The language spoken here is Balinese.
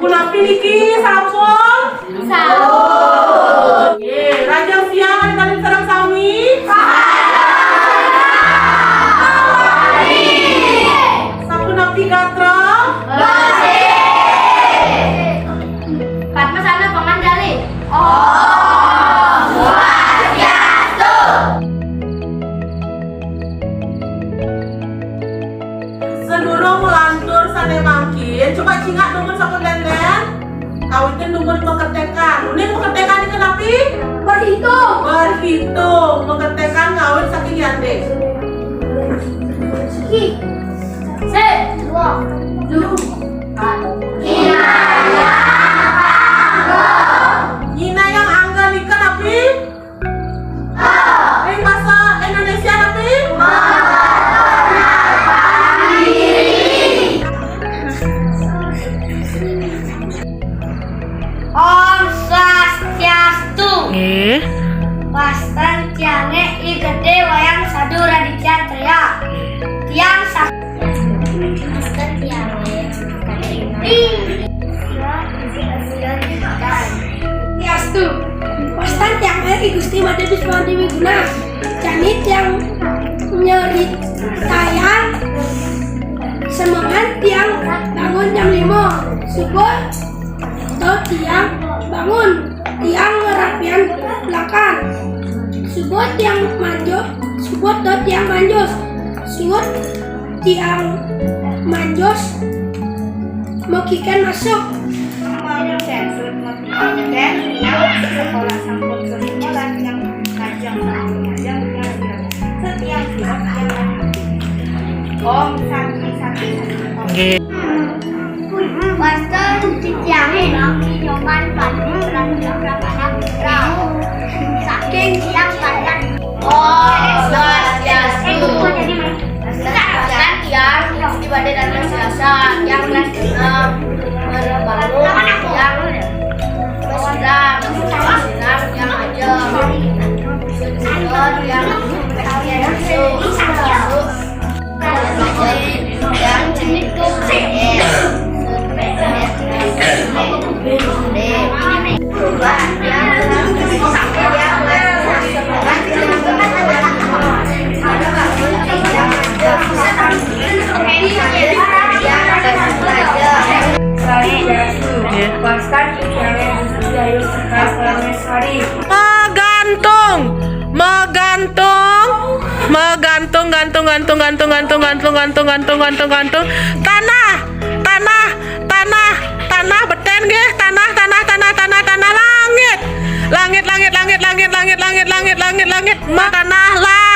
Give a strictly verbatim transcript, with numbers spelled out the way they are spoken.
Punapi niki, sampun? Sampun. Nggih, rahajeng siang adik-adik sareng sami. Sapunapi gatra? Padma sana paman jali. Om Swastiastu. Sadurung nglantur sané mangkin, coba cingak dumun sampun lénlén. Kawitin dumun maketékan. Unin maketékan niki napi? Berhitung. Berhitung. Maketékan ngawit saking yandé. Siji, dua, telu, pat. Nyinayang angga nika napi? Ring basa Indonesia napi? Om Swastiastu. Nggih. Wastan tiangé I Gedé Wayang Sadu Raditya Jaya. Tiang sa-, wastan tiangé. Swastiastu. Wastan tiangé I Gusti Madé Bisma Déwi Guna. Jani tiang nyeritayan semengan tiang bangun jam lima subuh, to tiang bangun, tiang ngerapian lakan. Subuh tiang manjus, subuh to tiang manjus. Subuh tiang manjus, mekikén masuk. Mekikén, tiang sekolah sampun sekolah, tiang ngajeng, ngajeng, ngajeng. Setiang sirep, tiang ngajeng. Om Santi, Santi, Santi, Om. Nggih. Pastor titiangé nyoman padu. Saking tiang panjang. Om Swastiastu. Saking tiang, tiang badé dados biasa, tiang kelas enam. Baru bangun, tiang bersiram, bersiram, tiang aja. Tiang masuk, masuk. Nggih. Magantung, magantung, gantung, gantung, gantung. Tanah, tanah, tanah, tanah, betén nggih, tanah, tanah, tanah, tanah, tanah, langit. Langit, langit, langit, langit, langit, langit, langit, langit, langit. Ma-, tanah, la-,